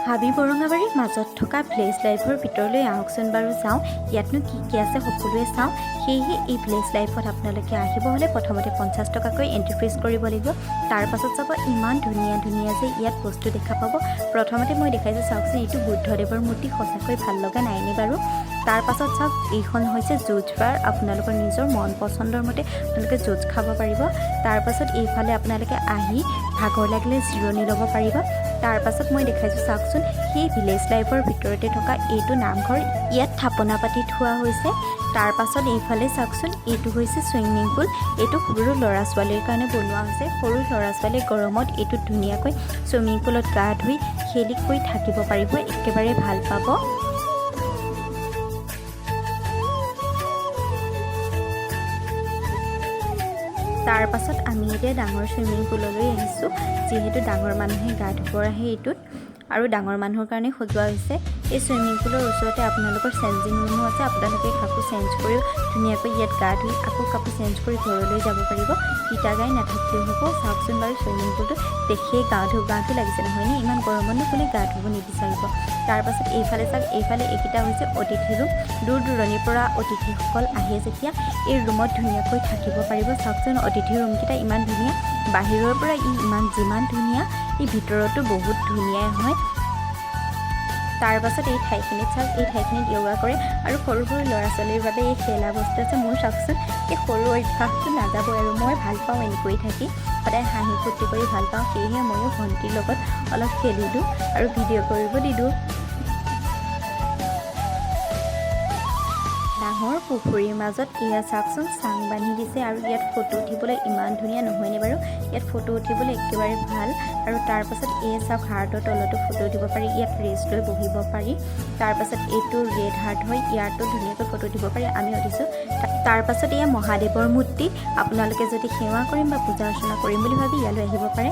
হাবি বৰঙাবাৰীৰ মাজত থকা ভিলেজ লাইফৰ ভিতৰলৈ আহকচোন বাৰু, চাওঁ ইয়াতনো কি কি আছে, সকলোৱে চাওঁ। সেয়েহে এই ভিলেজ লাইফত আপোনালোকে আহিব হ'লে প্ৰথমতে 50 টকাকৈ এণ্ট্ৰি ফিজ কৰিব লাগিব। তাৰ পাছত চাব, ইমান ধুনীয়া ধুনীয়া যে ইয়াত বস্তু দেখা পাব। প্ৰথমতে মই দেখাইছোঁ, চাওকচোন, এইটো বুদ্ধদেৱৰ মূৰ্তি। সঁচাকৈ ভাল লগা নাইনে বাৰু? তাৰ পাছত চাওক, এইখন হৈছে জুচ বাৰ। আপোনালোকৰ নিজৰ মন পচন্দৰ মতে আপোনালোকে জুচ খাব পাৰিব। তাৰ পাছত এইফালে আপোনালোকে আহি ভাগৰ লাগিলে জিৰণি ল'ব পাৰিব। তাৰ পাছত মই দেখাইছোঁ, চাওকচোন, সেই ভিলেজ লাইফৰ ভিতৰতে থকা এইটো নামঘৰ। ইয়াত থাপনা পাতি থোৱা হৈছে। তাৰ পাছত এইফালে চাওকচোন, এইটো হৈছে চুইমিং পুল। এইটো সৰু ল'ৰা ছোৱালীৰ কাৰণে বনোৱা হৈছে। সৰু ল'ৰা ছোৱালীয়ে গৰমত এইটোত ধুনীয়াকৈ চুইমিং পুলত গা ধুই খেলি কৰি থাকিব পাৰিব, একেবাৰে ভাল পাব। তাৰ পাছত আমি এতিয়া ডাঙৰ চুইমিং পুললৈ আহিছোঁ। যিহেতু ডাঙৰ মানুহে গা ধুব আহে এইটোত আৰু ডাঙৰ মানুহৰ কাৰণে সজোৱা হৈছে। এই চুইমিং পুলৰ ওচৰতে আপোনালোকৰ চেঞ্জিং ৰুমো আছে। আপোনালোকে কাপোৰ চেঞ্জ কৰিও ধুনীয়াকৈ ইয়াত গা ধুই আকৌ কাপোৰ চেঞ্জ কৰি ঘৰলৈ যাব পাৰিব। তিতা গাই নাথাকিলেও হ'ব। চাওকচোন বাৰু, চুইমিং পুলটো দেখিয়েই গা ধুওঁ গা ধুওঁ লাগিছে, নহয়নে? ইমান গৰমতনো কোনে গা ধুব নিবিচাৰিব? তাৰপাছত এইফালে চাওক, এইফালে এইকেইটা হৈছে অতিথি ৰুম। দূৰ দূৰণিৰ পৰা অতিথিসকল আহে যেতিয়া এই ৰুমত ধুনীয়াকৈ থাকিব পাৰিব। চাওকচোন, অতিথি ৰুমকেইটা ইমান ধুনীয়া। বাহিৰৰ পৰা ই ইমান যিমান ধুনীয়া, ই ভিতৰতো বহুত ধুনীয়াই হয়। তাৰ পাছত এই ঠাইখিনিত চাওক, এই ঠাইখিনিত য়োগা কৰে আৰু সৰু সৰু ল'ৰা ছোৱালীৰ বাবে এই খেলা বস্তু আছে। মোৰ চাওকচোন, এই সৰু অভ্যাসটো নাযাবই আৰু মই ভাল পাওঁ এনেকৈ থাকি, সদায় হাঁহি ফূৰ্তি কৰি ভাল পাওঁ। সেয়েহে ময়ো ভণ্টিৰ লগত অলপ খেলিলোঁ আৰু ভিডিঅ' কৰিব দিলোঁ। ডাঙৰ পুখুৰীৰ মাজত এয়া চাওকচোন, চাং বান্ধি দিছে আৰু ইয়াত ফটো উঠিবলৈ ইমান ধুনীয়া, নহয়নে বাৰু? ইয়াত ফটো উঠিবলৈ একেবাৰে ভাল। আৰু তাৰপাছত এয়া চাওক, হাৰ্টৰ তলতো ফটো উঠিব পাৰি। ইয়াত ৰেষ্ট লৈ বহিব পাৰি। তাৰপাছত এইটো ৰেড হাৰ্ট হয়, ইয়াতো ধুনীয়াকৈ ফটো উঠিব পাৰি। আমি উঠিছোঁ। তাৰপাছত এয়া মহাদেৱৰ মূৰ্তি। আপোনালোকে যদি সেৱা কৰিম বা পূজা অৰ্চনা কৰিম বুলি ভাবি ইয়ালৈ আহিব পাৰে।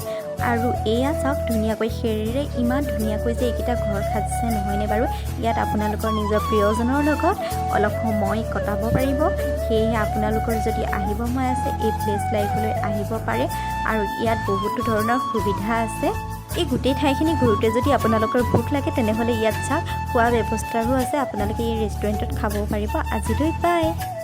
আৰু এয়া চাওক, ধুনীয়াকৈ খেৰেৰে ইমান ধুনীয়াকৈ যে এইকেইটা ঘৰ সাজিছে, নহয়নে বাৰু? ইয়াত আপোনালোকৰ নিজৰ প্ৰিয়জনৰ লগত অলপ সময় কটাব পাৰিব। সেয়েহে আপোনালোকৰ যদি আহিব মন আছে, এই ভিলেজ লাইফলৈ আহিব পাৰে আৰু ইয়াত বহুতো ধৰণৰ সুবিধা আছে। এই গোটেই ঠাইখিনি ঘূৰোঁতে যদি আপোনালোকৰ ভোক লাগে, তেনেহ'লে ইয়াত চাওক, খোৱা ব্যৱস্থাও আছে। আপোনালোকে এই ৰেষ্টুৰেণ্টত খাবও পাৰিব। আজিলৈ বাই।